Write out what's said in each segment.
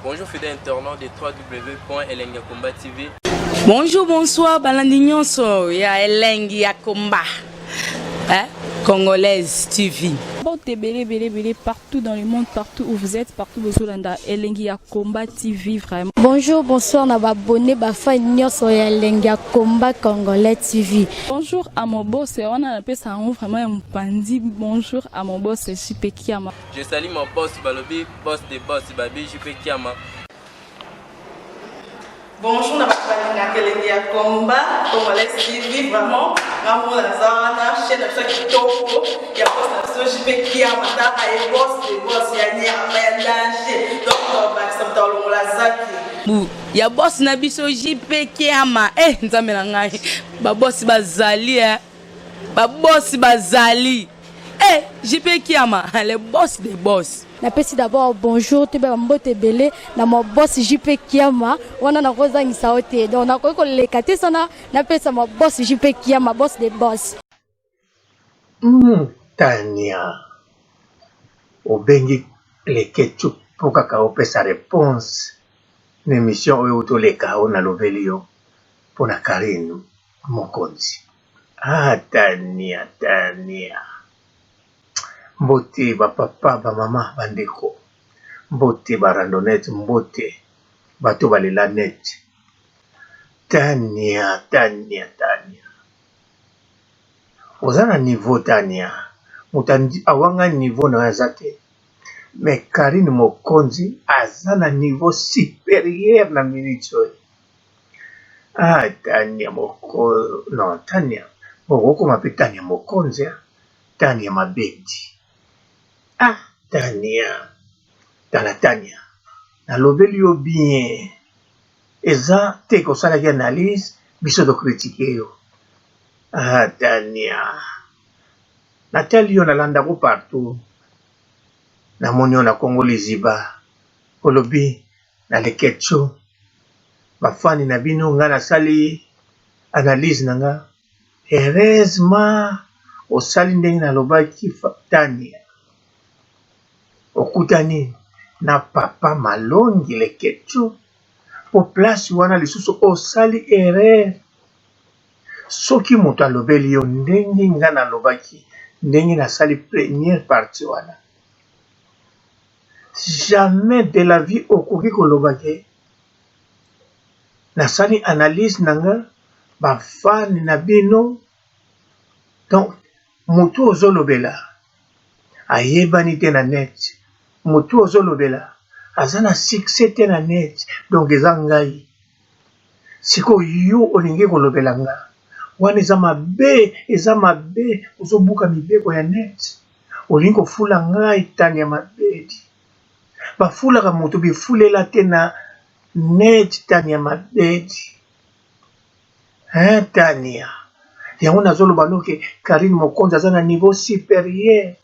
Bonjour fidèles internautes de www.elengiyakomba TV. Bonjour, bonsoir, balandi nyonso ya Elengi ya Komba. Hein? Congolaise TV. Mbote ebele ebele ebele partout dans le monde, partout où vous êtes, partout bozolanda Elengi ya Combat TV vraiment. Bonjour, bonsoir na ba abonné ba fan nyonso ya Elengi ya Combat Congolais TV. Bonjour à mon boss, wana napesa yango vraiment ya mopanzi. Bonjour à mon boss JP Kiama. Je salue mon boss Balobi, boss des boss Babi JP Kiama. Bonjour na bato balingaka Elengi ya Combat Congolais TV, vraiment ngamona naza wana chaîne na biso ya kitoko ya boss na biso JP Kiama, taka ye boss de boss ya nyama ya danger, donc bakisa moto alongola zaki Bu ya boss na biso JP Kiama. Eh Nzambe na ngai, ba boss bazali eh. Ba boss bazali. Eh JP Kiama, le boss des boss. Napesi d'abord bonjour toyeba bambote ebele na ma boss JP Kiama, wana nakozangisa yo te, donc nakoki koleka te sana napesa ma boss JP Kiama, boss de boss. Tania, obengi Leketchou mpo kaka opesa réponse na émission oyo toleka oyo nalobeli yo mpona Karine Mokonzi. Ah Tania, Tania, mbote bapapa, bamama, bandeko, mbote barandonnette, mbote bato balela net. Tania, Tania, Tania, oza na niveau Tania, moto awanga niveau na yo aza te, mais Karine Mokonzi aza na niveau supérieur na minute oyo. Ah Tania moko non Tania, okokoma mpe Tania Mokonzi, Tania Mabedi. Ah Tania, tala Tania, nalobeli yo bien, eza te kosalaki analyse biso tocritiquer yo. Ah Tania, natali yo, nalandako partout, namoni yo na Congo Liziba, olobi na Leketchou, bafani na bino, nga nasali analyse na nga, heureusement osali ndenge nalobaki. Tania, okutani na papa Malongi Leketchou po place wana lisusu osali erreur. Soki moto alobeli yo ndenge nga nalobaki, ndenge nasali première partie wana, jamais de la vie okoki koloba ke nasali analyse na nga, bafani na bino. Donc motu ozolobela ayebani te na net, motu ozolobela aza na succès te na net, donc eza ngai. Sikoyo yo olingi kolobela nga wana, eza mabe, eza mabe, ozobuka mibeko ya net, olingi kofula ngai. Tania Mabedi, bafulaka moto bifulela te na net. Tania Mabedi, hein Tania, yango nazoloba noke Karine Mokonzi aza na niveau supérieur.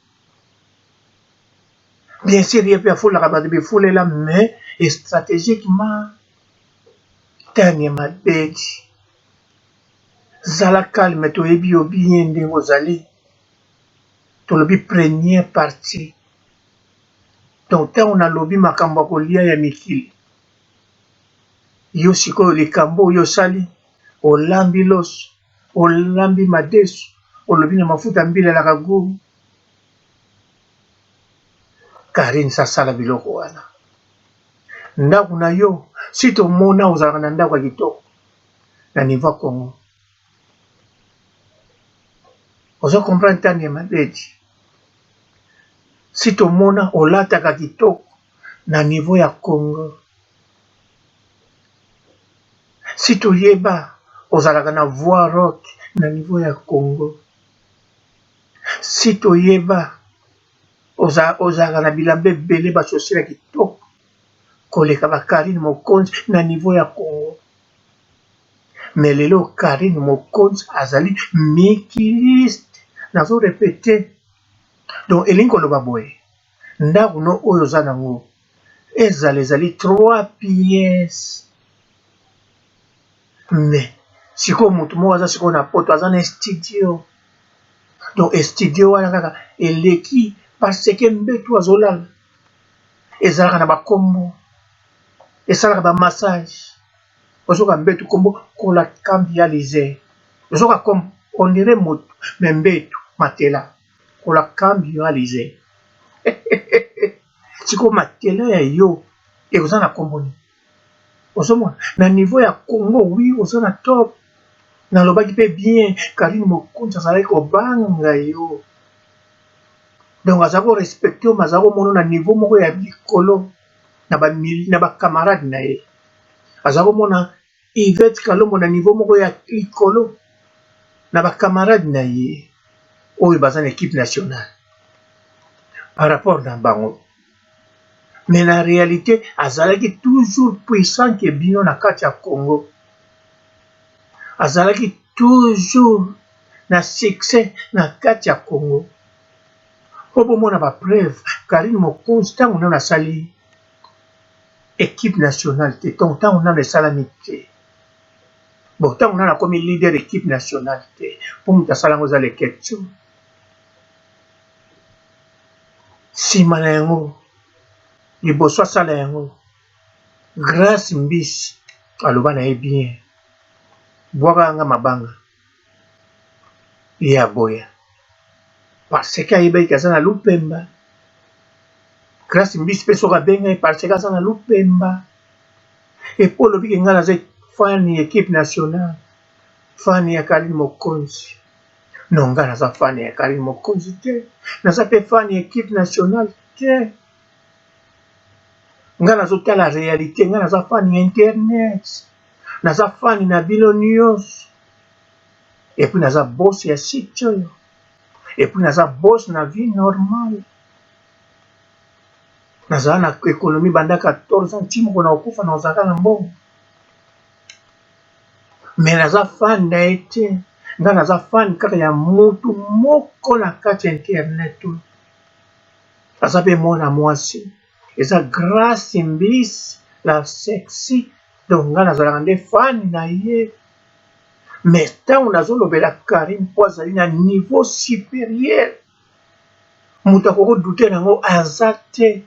Bien sûr ye mpe afulaka bato bifulela, mais stratégiquement. Tania Mabedi, zala calme, toyebi yo bien ndenge ozali. Tolobi première partie, donc ntango nalobi makambo ya kolia ya mikili, yo sikoyo likambo oyo osali, olambi loso, olambi madesu, olobi na mafuta mbila elaka goût. Karine sasala biloko wana, ndako na yo si tomona ozalaka na ndako ya kitoko na niveau ya Congo, ozo comprendre? Tania Mabedi, si tomona olataka kitoko na niveau ya Congo, si toyeba ozalaka na voix rock na niveau ya Congo, si toyeba ozalaka na bilamba ebele, bachaussure ya kitoko koleka bakarine Mokonzi na niveau ya Congo, mais lelo Karine Mokonzi azali mikiliste. Nazo répéter, donc elingi koloba boye, ndako no oyo oza nango ezala ezali 3 pièces, mais sikoyo motu moko aza sikoyo na poto, aza na studio, donc studio wana kaka eleki parce que mbeto azolala ezalaka na bakombo. Esalaka ba massage. Ozoka mbetu kombo kola cambialize. Ozoka kombo on dirait moto mais mbetu matela kola cambialize. Sikoyo matela ya yo ekoza na kombo nini? Ozomona na niveau ya Congo oui oza na top. Nalobaki pe bien Carine Mokonzi azalaki kobanga yo. Donc aza ko respecter yo mais aza komona na niveau moko ya likolo na ba na ba camarades na ye. Aza komona Yvette Kalombo na niveau moko ya likolo na ba camarades na ye oyo baza na equipe nationale par rapport na bango. Mais na realite azalaki toujours puissant que bino na kati ya Congo. Azalaki toujours na succès na kati ya Congo. Po bomona ba preuve Carine Mokonzi tango nanu asali equipe nationale te donc tango nanu esalami te. Bon tango nanu akomi leader equipe nationale te po moto asala yango eza Leketchou. Sima na yango liboso asala yango Grace Mbisi aloba na ye bien bwaka nga mabanga ye aboya parce que ayebaki ke aza na lupemba. Grace Mbisi pe soki abenga ye parce que aza na lupemba. Et po olobi ke nga naza fan ya equipe nationale, fan ya Carine Mokonzi. Non nga naza fan ya Carine Mokonzi te, naza pe fan ya equipe nationale te. Nga nazotala realite, nga naza fan ya internet, naza fan na bino nionso. Et puis naza boss ya site oyo, et puis naza boss na vie normale. Nazala na economie banda 14 ans ti mokolo nakokufa nakozalaka na mbongo. Mais naza fan na ye te, nga naza fan kaka ya mutu moko na kati ya internet oyo. Aza pe mwana mwasi, eza Grace Mbisi la sexy, donc nga nazalaka nde fan na ye. Mais tango nazolobela Carine po azali na niveau superieur, moto akoki ko douter nango aza te.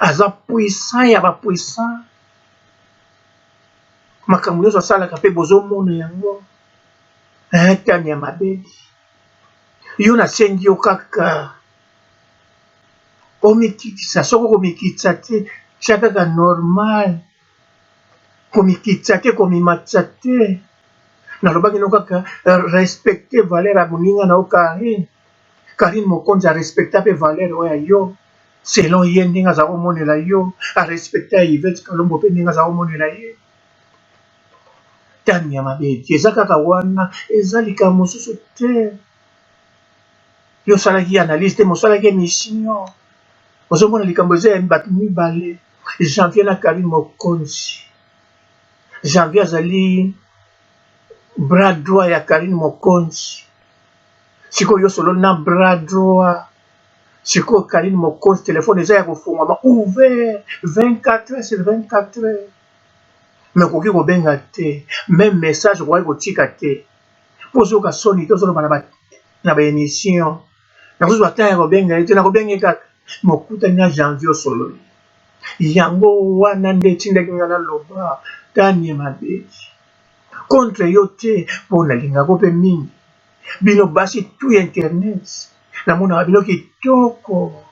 Aza puissant ya ba puissant. Makambo nionso asalaka pe bozomona yango. Hein Tania Mabedi, yo nasengi yo kaka omikitisa, soki okomikitisa te tia kaka normal. Komikitisa te, komimatisa te. Nalobaki no kaka respecter valeur ya moninga na yo Carine. Carine Mokonzi a respecta pe valeur oyo ya yo selon ye ndenge aza komonela yo, a respecta ya Yvette Kalombo pe ndenge aza komonela ye. Tania Mabedi eza kaka wana, eza likambo mosusu te. Yo osalaki analyse te, mais osalaki emission. Ozomona likambo eza ya bato mibale, Janvier na Carine Mokonzi. Janvier azali bras droit ya Carine Mokonzi. Sikoyo yo osololi na bras droit. Sikoyo Carine Mokonzi telephone eza ya kofungwama ouvert 24 heures sur 24 heures. Mais okoki kobenga te, meme message okoki kotika te. Po ozoyoka soni te ozoloba na ba emission. Nakozwa temps ya kobenga ye te, nakobenga ye kaka. Mais okutani na Janvier osololi. Yango wana nde etindaki nga naloba Tania Mabedi. Contre yo te po nalingaka yo pe mingi. Bino basi tout ya internet namonaka bino kitoko.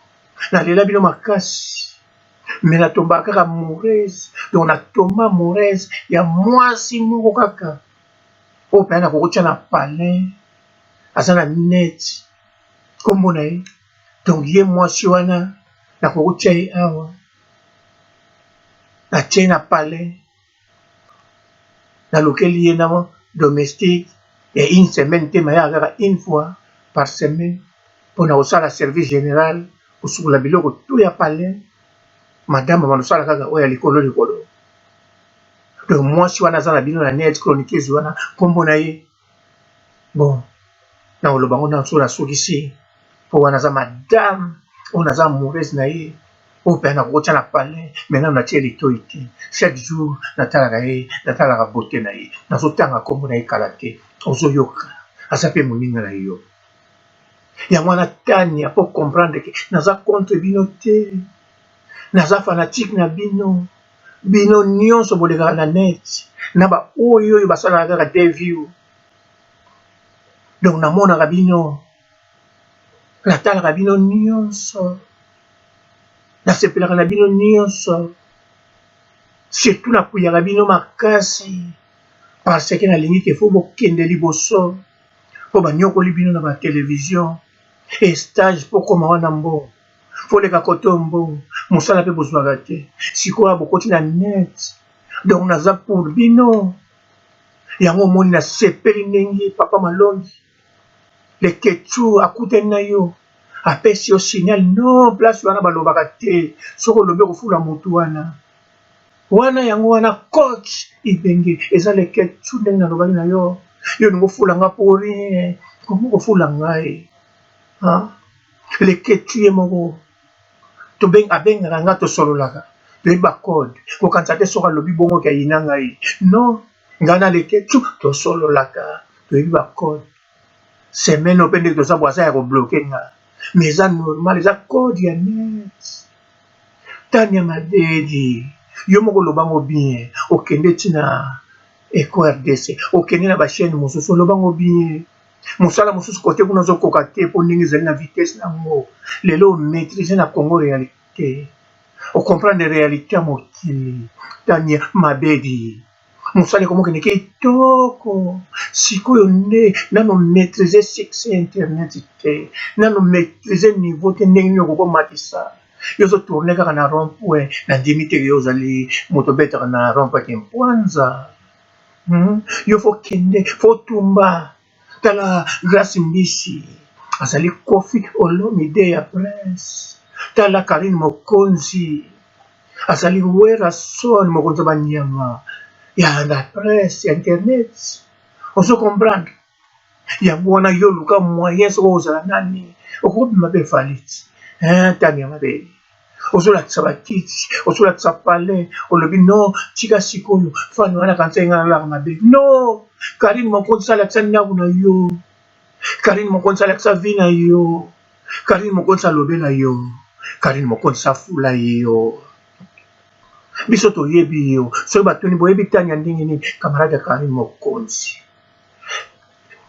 Nalela bino makasi. Mais natombaka kaka amoureuse. Donc na tomba amoureuse ya mwasi moko kaka oyo penza nakoki kotia na palais. Aza na net kombo na ye. Donc ye mwasi wana nakoki kotia ye awa. Natie ye na palais. Nalukeli ye na domestique ya une semaine te mais ayaka kaka une fois par semaine pona kosala service general, kosukola biloko tout ya palais. Madame abanda kosala kaka oyo ya likolo likolo. Donc mwasi wana aza na bino na net chroniqueuse wana kombo na ye bon nakoloba yango nanu soki nasukisi po wana aza madame oyo naza amoureuse na ye oyo penza nakoki kotia na palais mais nanu natie litoyi te chaque jour natalaka ye natalaka beaute na ye nazotanga kombo na ye kala te ozoyoka aza pe moninga na yo yango wana Tania po comprendre que naza contre bino te naza fanatique na bino. Bino nionso bolekaka na net na ba oyo oyo basalaka kaka des view donc namonaka bino natalaka bino nionso nasepelaka na bino nionso surtout napuyaka bino makasi parce que nalingi ke faut bokende liboso po banyokoli bino na ba television et stage po okoma wana mbongo Boleka kote oyo mbongo musala pe bozuaka te sikoyo bokoti na net donc naza pour bino yango omoni na sepeli ndenge papa malongi leketshou akutani na yo apesi yo signal non place wana balobaka te soki olobi okofula mutu wana wana yango wana coach ibenge eza leketshou ndenge nalobaki na yo yo olingi ofula nga pour rien comment okofula ngai ah Leketchou ye moko abengaka nga tosololaka toyebi ba code kokanisa te soki alobi bongo ke ayina ngai non ngai na Leketchou tosololaka toyebi ba code semaine oyo pe ndenge toza boye aza ya ko bloque nga mais eza normal eza code ya net Tania Mabedi yo moko oloba ngo bien okende ti na Echo rdc okende na ba chaine mosusu oloba ngo bien Mosala mosusu cote kuna ozo koka te po ndenge ezali na vitesse na ngo lelo o maitriser na Congo realite o comprendre realite ya mokili Tania Mabedi mosala ekomi okende kitoko sikoyo nde nanu o maitriser succès ya internet te nanu o maitriser niveau te ndenge nini okoki komatisa yo ozo tourner kaka na rond point na ndimi te ke yo ozali moto obetaka na rond point kimpwanza. Yo faut kende faut tumba tala grace mbisi azali koffi olomide ya prince tala carine mokonzi azali werrason mokonzi ya ba nyama ya la presse ya internet ozo comprendre Yango wana yo luka moyen soki okozala nani okobima pe fally ti hein tania mabe ozolakisa ba kiti ozolakisa palais olobi non tika sikoyo fany wana akanisa ye nga nalalaka mabe non carine mokonzi alakisa ndaku na yo carine mokonzi alakisa vie na yo carine mokonzi alobela yo carine mokonzi afula yo biso toyebi yo soki batuni boyebi tania ndenge nini camarade ya carine mokonzi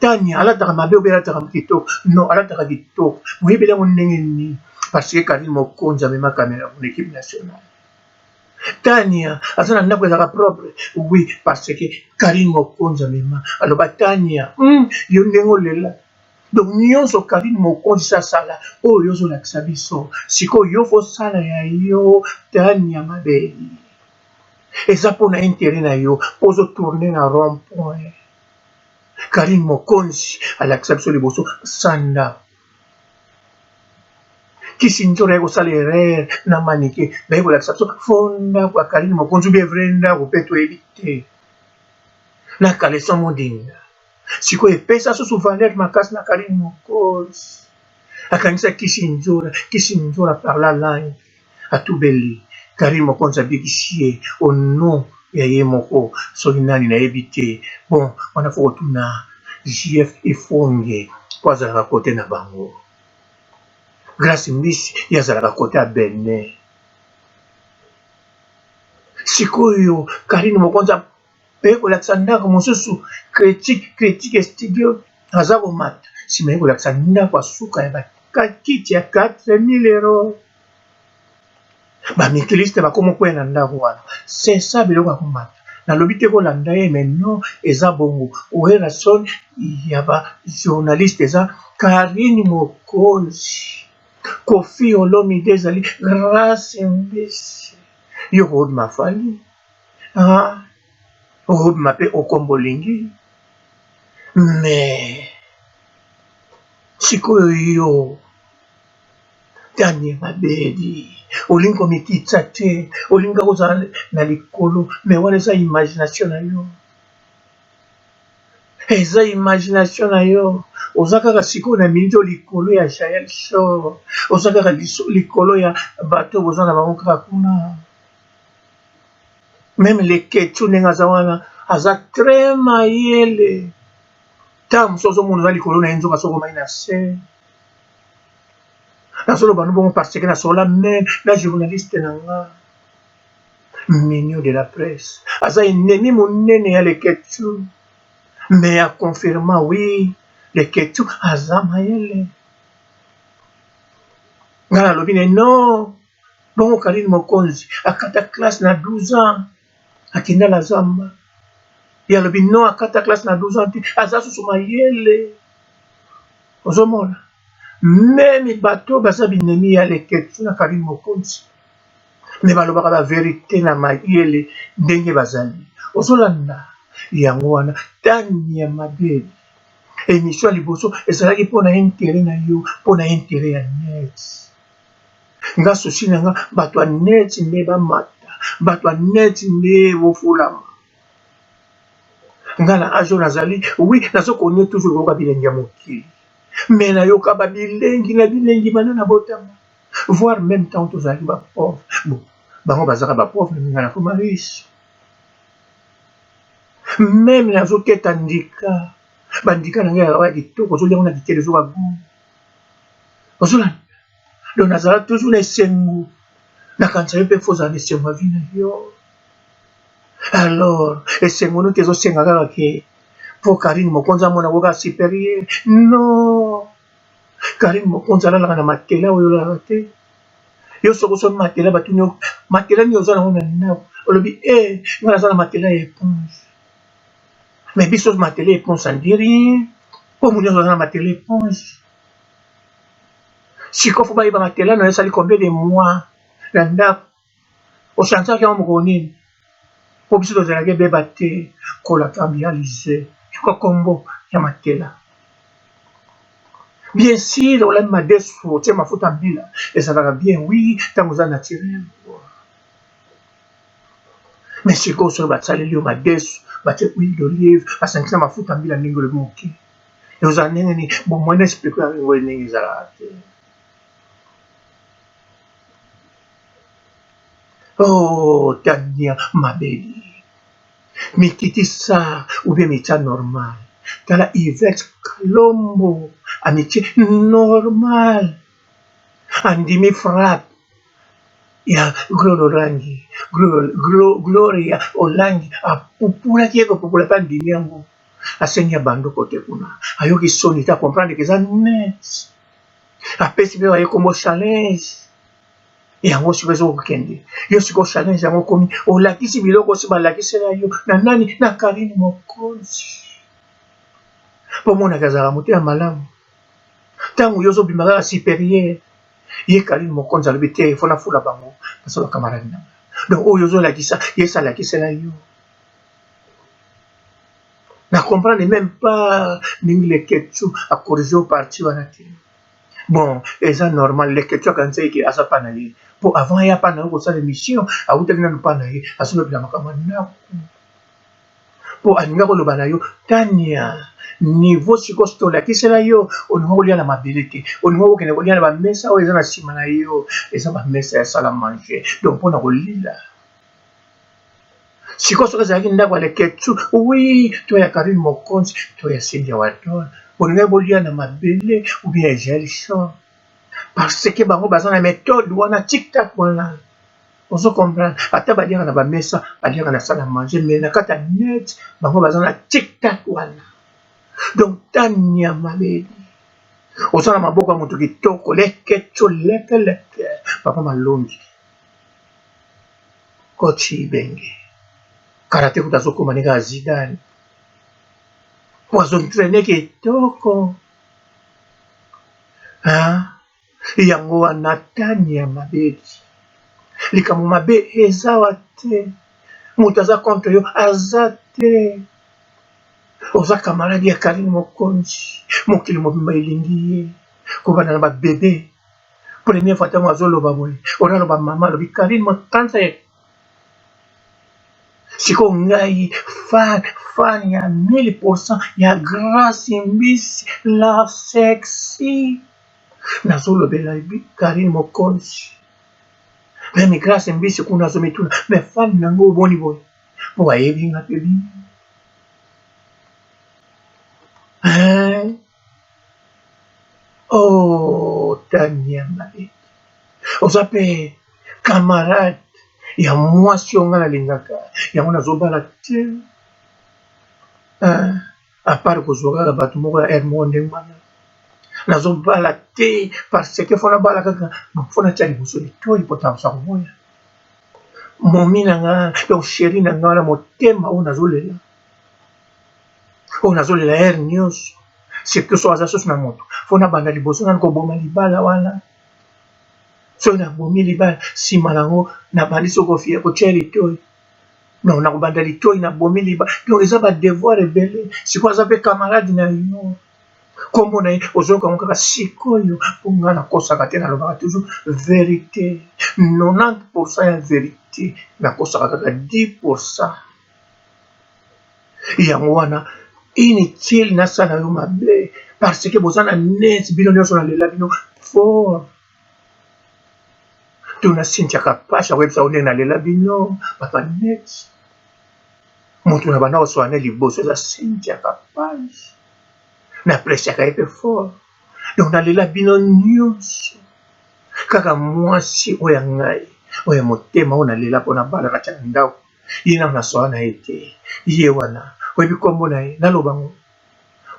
Tania alataka mabe ou bien alataka kitoko? Non alataka kitoko boyebeli yango ndenge nini? Parce que Carine mokonzi amema camera kuna equipe nationale. Tania aza na ndako ezalaka propre oui parce que Carine mokonzi amema aloba Tania yo ndenge olela donc nionso Carine mokonzi si asala oyo yo ozolakisa biso sikoyo yo faut osala ya yo Tania mabeli eza pona interet na yo po ozo tourner na rond point. Carine mokonzi alakisa biso liboso sanda kisi nzora aye kosala erreur na manike baye kolakisa biso fo ndako ya Carine mokonzi ou bien vrai ndako pe toyebi te na caleçon modinda sikoyo epesa susu valeur makasi na Carine mokonzi akangisa kisi nzora kisi nzora par la langue Atubeli Carine mokonzi abikisi ye au nom ya ye moko soki nani nayebi te bon wana faut kotuna JF Ifonge po azalaka cote na bango Grace Mbisi ye azalaka cote ya Benin sikoyo Carine mokonzi aye kolakisa ndako mosusu critique critique studio aza komata sima aye kolakisa ndako ya suka ya ba kiti ya 4000 euros Ba mikiliste bakoma kokweya na ndako wana c'est ça biloko ya komata nalobi te kolanda ye mais non eza bongo werrason ya ba journaliste eza carine mokonzi koffi olomide ezali grace mbisi yo okobima fally ah okobima pe okombo olingi mais sikoyo yo Tania Mabedi olingi komikitisa te olingi kaka kozala na likolo mais wana eza imagination na yo eza imagination na yo oza kaka sikoyo na minute oyo likolo ya Jael Show oza kaka likolo ya bato boza na bango kaka kuna meme Leketchou ndenge aza wana aza très mayele ntango mosusu ozomona oza likolo na ye nzoka soki omai na se Nazoloba no bongo parce que nasolola meme na journaliste na nga. Mignon de la presse aza ennemi monene ya Leketchou mais a confirma oui Leketchou aza mayele. Nga nalobi ne non bongo Carine Mokonzi akata classe na 12 ans akenda na zamba ye alobi non akata classe na 12 ans te aza susu mayele ozomona meme bato baza binemi ya Leketchou na Carine Mokonzi mais balobaka ba verite na mayele ndenge bazali ozolanda yango wana tania mabe emission ya liboso ezalaki mpo na interet na yo mpo na interet ya net nga souci na nga bato ya net nde bamata bato ya net nde bofulama nga na age oyo nazali oui nazokonie toujours koyoka bilengi ya mokili mais nayoka babilengi na bilengi banda nabotama voire meme tango tozalaki ba pauvre bon bango bazalaka ba pauvre mais nga nakoma riche meme nazoketa ndika bandika na ngai ya kitoko ozolia yango na kikele ezoka gout ozolanda donc nazala toujours na esengo nakanisa yo mpe fo ozala na esengo ya vie na yo alors esengo noki ezosenga kaka ke mpo Carine Mokonzi amona koka supérieur non Carine Mokonzi alalaka na matela oyo olalaka te. Yo soki osombi matela batuni yo matela nini oza nango na ndako olobi e eh, nga naza na matela ya eponge. Mais biso matela eponge ça ne dit rien. Po moto nyonso aza na matela eponge. Sikoyo fo bayeba matela na yo esali combien de mois na ndako. Ochangeaki yango mokolo nini? Po biso tozalaki ebeba te kolata ambialize yoka kombo ya matela. Bien sur olambi madesu otie mafuta mbila ezalaka bien oui tango oza naturel. Mais sikoyo soki basaleli yo madesu batie huile d'olive basangisi na mafuta mbila ndenge olobi moke ekozala ndenge nini? Bon moyen na expliquer yango ndenge ezalaka te. Oh Tania Mabedi mikitisa ou bien mitia normal tala Yvette Kalombo amitie normal andimi frappe ya Gloria Olangi Gloria Olangi apupulaki ye kopupula pe andimi yango asengi abando kote kuna ayoki soni te a comprendre que eza net apesi pe baye kombo challenge yango sikoyo ezo kokende yo sikoyo challenge yango okomi olakisi biloko osi balakisela yo na nani na Carine Mokonzi po omonaka azalaka motema malamu ntango yo ozobima kaka superieur ye Carine Mokonzi alobi te fo nafula bango baza ba camarade na nga donc oyo ozolakisa ye esi alakisela yo na comprendre meme pas ndenge leketchou a corrige yo partie wana te bon eza normal leketchou akanisaki ke aza pa na ye po avant aya pa na yo kosala emission awutaki nanu pa na ye azolobela makambo ya ndako po alinga koloba na yo tania niveau sikoyo tolakisela yo olinga kolia na mabele te olinga kokende kolia na bamesa oyo eza na nsima na yo eza bamesa ya sala manger donc mpona kolila Sikoyo soki ezalaki ndako ya leketchou oui to ya Carine mokonzi to ya Cynthia wadol bolingaki bolia na mabele ou bien ya Jael show parce que bango baza na methode wana tic tac wana ozo comprendre ata baliaka na ba mesa baliaka na salle à manger mais na kati ya net bango baza na tic tac wana donc tania mabedi oza na maboko ya moto kitoko leketchou leke leke papa malongi Coach Ibenge karate kutu azokoma ndenge ya Zidane po azo entraîner kitoko hein yango wana Tania Mabedi likambo mabe eza wa te moto aza contre yo aza te oza camarade ya Carine Mokonzi mokili mobimba elingi ye kobanda na ba bebe Première fois tango azoloba boye ona aloba mama alobi Carine mokanze sikoyo ngai fan fan ya 1000% ya Grace Mbisi la sexy nazolobela Carine Mokonzi meme Grace Mbisi kuna azomituna mais fan nango oboni boye po ayebi nga pe bien hein Oh Tania Mabedi oza pe camarade Ya mwasi oyo nga nalingaka yango nazobala te. A part kozwa kaka bato moko ya heure moko ndenge wana. Nazobala te parce que faut nabala kaka faut natia liboso litoyi po tango mosusu akoboya. Momi na nga donc chérie na nga wana motema oyo nazolela oyo nazolela heure nyonso surtout soki aza susu na moto faut nabanda liboso nanu koboma libala wana. Soki nabomi libala nsima nango nabandi soki kotia litoyi non nakobanda litoyi nabomi libala donc eza ba devoir ebele. Sikoyo aza mpe camarade na yo kombo na ye ozoyoka yango kaka sikoyo mpo nga nakosaka te, nalobaka toujours vérité. 90% ya vérité, nakosaka kaka 10%. Yango wana inutile nasala yo mabe parce que boza na net bino nyonso nalela bino fort. Tuna Cynthia Kapash akoyebisa yo ndenge nalela bino bato ya net. Moto na banda koswana ne liboso eza Cynthia Kapash, na appréciaka ye mpe fort. Donc nalela bino nyonso kaka mwasi oyo ya ngai oyo ya motema oyo nalela mpona bala natya na ndako ye nano naswala na ye te. Ye wana oyebi nkombo na ye, naloba ngo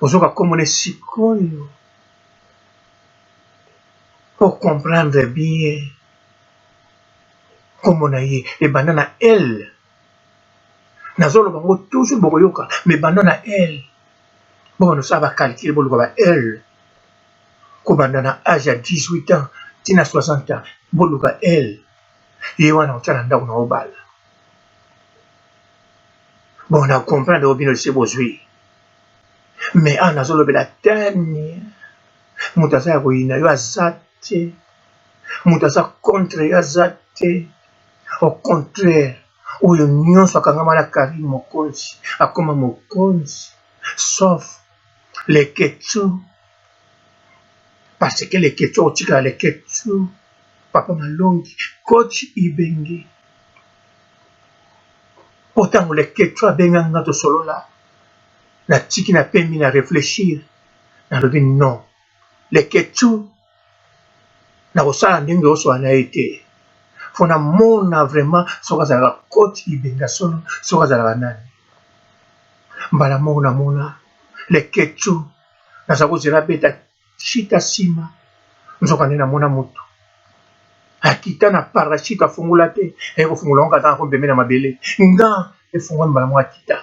ozoka nkombo na ye sikoyo po comprendre bien. Nkombo na ye ebanda na L, nazoloba ngo toujours bokoyoka, mais ebanda na L. Bobanda osala ba calcul, boluka ba L kobanda na age ya 18 ans tina 60 ans, boluka L. Ye wana otya na ndako na obala. Bon, na comprendre oyo bino lise bozwi, mais awa nazolobela tani moto aza ya koyina yo aza te, moto aza contre yo aza te. Au contraire, oyo nyonso akangama na Karine Mokonzi akoma mokonzi, sauf Leketchou, parce que Leketchou otikala Leketchou, Papa Malongi, coach Ibenge. Po ntango Leketchou abengaki nga tosolola, natiki na pemi na réfléchir, nalobi non, Leketchou nakosala ndenge oswala na ye te, fo namona vraiment soki azalaka coach Ibenga solo, soki azalaka nani. Mbala moko namona Leketchou naza kozela beta chita nsima, nzoka nde namona motu akita na parachute afungola te, aye kofungola ngo kaka kombeme na mabele nga efungwami mbala moko akita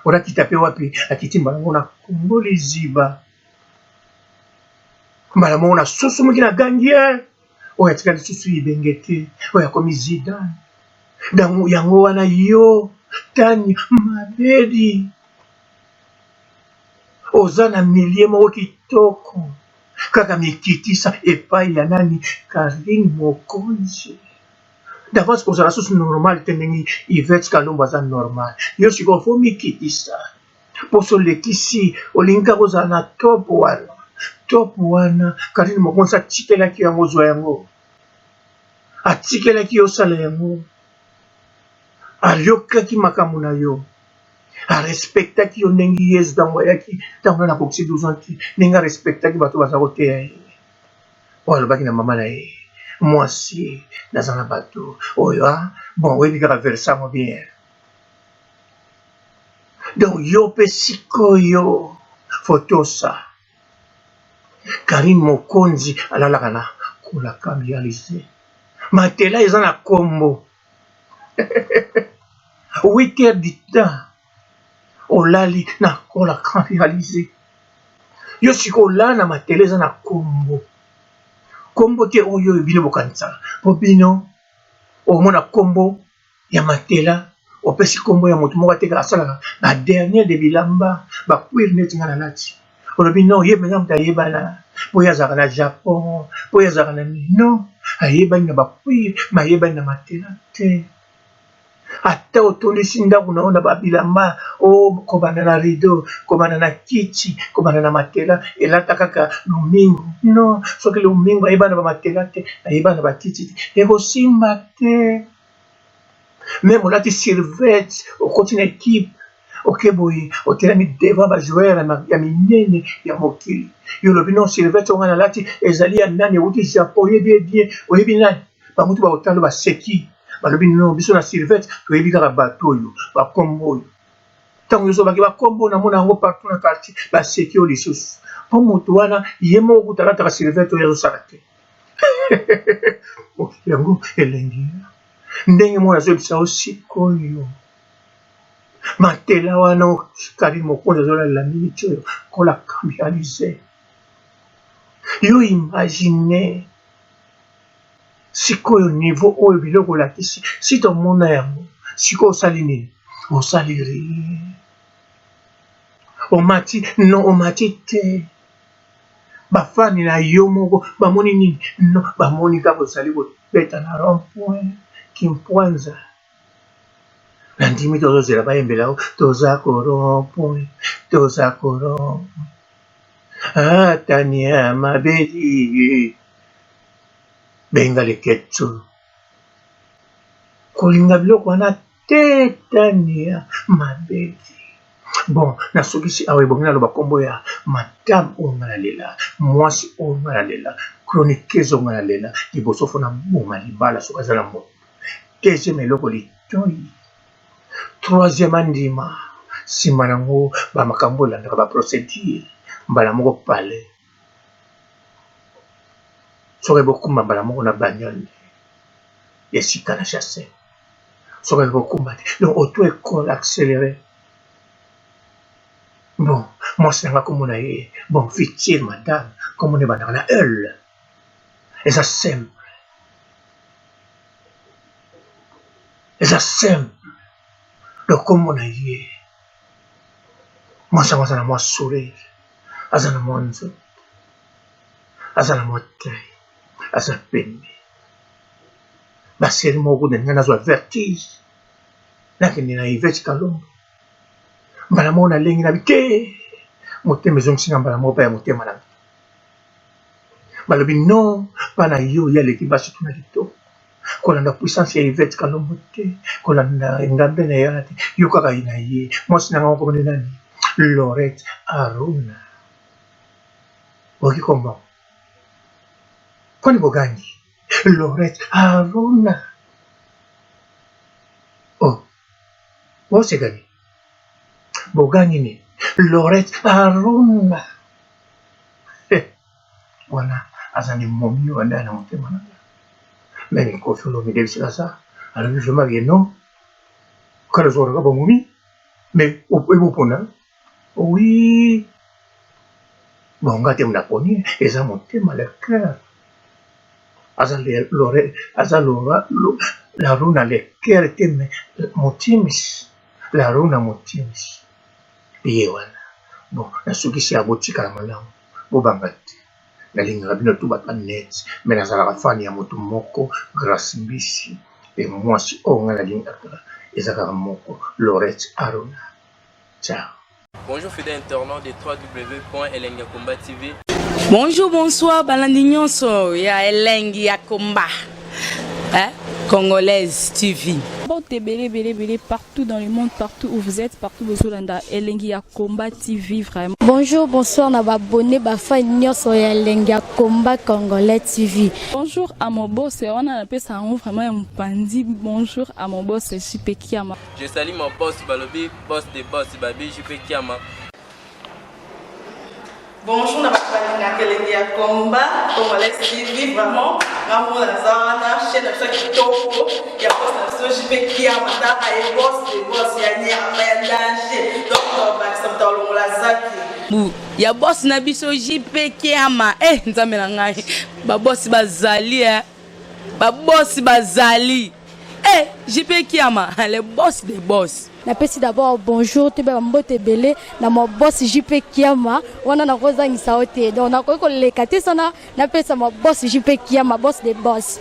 oyo akita mpe wapi akiti mbala moko na Kongo liziba mbala moko na susumuki na gangi ye oyo atika lisusu Ibenge te, oyo akomi Zidane. Donc yango wana yo Tani Mabedi oza na milieu moko kitoko, kaka mikitisa epai ya nani? Karine Mokonzi. D'avance kozala susu normal te ndenge Yvette Kalombo aza normal. Yo sikoyo fo mikitisa mposo olekisi, olingi kaka kozala na top wana. Top wana Karine Mokonzi atikelaki yango, ozwa yango, atikelaki yo osala yango, ayokaki makambo na yo, arespectaki yo ndenge Yesu ntango ayaki, ntango nani akokisi 12 ans te, ndenge arespectaki bato baza koteya ye. Oyo alobaki na mama na ye, mwasi naza na bato oyo a bon oyebi kaka verse yango bien. Donc yo mpe sikoyo fotosa Karine Mokonzi alalaka na kolaka réalisé matela eza na kombo 8 heures du temps olali na kolaka réalisé. Yo sikoyo olala na matela eza na kombo, kombo te oyo oyo bino bokanisaka po bino omona kombo ya matela opesi kombo ya moto moko atekaka asalaka ba dernier de bilamba ba cuir neti nga nalati, olobi non ye mpenza moto ayebana po ye azalaka na Japon, po ye azalaka na nini. Non, ayebani na ba cuir mais ayebani na matela te. Ata otondisi ndako na yo na ba bilamba o kobanda na rideau, kobanda na kiti, kobanda na matela, elata kaka lomingo. Non, soki lomingo ayebani na ba matela te, ayebani na ba kiti te, ekosimba te. Meme olati survete, okoti na equipe, oke boye, otelemi devant ba joueur ya minene ya mokili, yo olobi non, survete oyo nga nalati ezali ya nani, ewuti Japon, oyebi ye bien, oyebi nani, bango tu bakotala baseki. Balobi no, biso na survete toyebi kaka bato oyo bakombo oyo. Ntango nyonso baki bakombo namona yango partout na quartier, baseki yo lisusu mpo moto wana ye moko kuta alataka survete oyo azosala te. Mokili yango elengi ndenge moko nazoyebisa yo sikoyo. Matela wana Karine Mokonzi azolalela miniti oyo kola kambialize yo, imagine sikoyo niveau oyo biloko olakisi, si tomona yango sikoyo osali nini? Osali rien, omati non, omati te. Bafani na yo moko bamoni nini? Non, bamoni kaka ozali kobeta na rond point Kimpwanza. Nandimi tozozela bayembela yo, toza ko rond point, toza ko rond point, ata nyama beli benga leketsu. Kolinga biloko wana te, Tania Mabedi. Bon, nasukisi awa, ebongi naloba nkombo ya madame oyo nga nalela, mwasi oyo nga nalela, chroniqueuse oyo nga nalela. Liboso fo naboma libala soki aza na moto. Deuxième eloko litoi, troisième andima, nsima nango bamakambo elandaka baprocédure mbala moko pale. Soki bokumba mbala moko na bagnole esika na chasse, soki bokumba te, donc auto école accéléré. Bon, mwasi nanga kombo na ye, bon, future madame, kombo na ebandaka na L, eza simple, eza simple. Donc kombo na ye, mwasi yango aza na mwa sourire, aza na mwa nzoto, aza na mwa taille, aza pembe. Baseri moko kuna, nga nazwa vertige, nakende na Yvette Kalombo mbala moko, nalengi na bi te, motema ezongisinga mbala moko pa ya motema na nga. Balobi non, mpa na yo ye aleki basi tuna kitoko. Kolanda puissance ya Yvette Kalombo te, kolanda ngambe na ye wana te, yo kaka ye na ye. Mwasi na nga moko nde nani? Lorette Aruna. Oyoki kombo mponi bogangi Lorette Aruna? Oh, bosekani bogangi nini? Lorette Aruna wana aza nde momi oyo andaya na motema na nga. Meme Koffi Olomide bisika aza, alobi vraiment ke non, kala ozwaka bamomi mais ebopona oui. Bon, nga te naponi, eza motema, le cœur. Aza lore, aza lora la runa, le cœur te, mais motimis la runa motimis ye wana. Bon, nasukisi ya botikala malamu, bobanga te, nalingaka bino tu bato ya net, me nazalaka fan ya motu moko, Grace Mbisi. Mpe mwasi oyo nga nalingaka eza kaka moko, Lorette Aruna. Ciao. Bonjour fidèles internautes de www.elengiyakomba TV. Bonjour, bonsoir, balandi nyonso ya Elengi ya Komba, hein? Congolaise TV. Mbote ebele ebele ebele partout dans le monde, partout où vous êtes, partout bozolanda Elengi ya Combat TV vraiment. Bonjour, bonsoir na babone bafan nyonso ya Elengi ya Combat Congolais TV. Bonjour à mon boss, wana napesa yango vraiment ya mopanzi. Bonjour à mon boss JP Kiama. Je salue mon boss balobi boss de boss babi JP Kiama. Bonjour na bato balingaka Elengi ya Combat Congolais TV, vraiment nga moko naza wana, chaîne na biso ya kitoko ya boss na biso JP Kiama, taka ye boss de boss ya nyama ya danger, donc tobakisa moto alongola zaki bu ya boss na biso JP Kiama. Eh, nzambe na ngai, babosi bazali, eh. Babosi bazali, eh, JP Kiama, le boss des boss. Napesi d'abord bonjour, toyeba bambote ebele na ma boss JP Kiama. Wana nakozangisa yo te, donc nakoki koleka te sana napesa ma boss JP Kiama, boss de boss.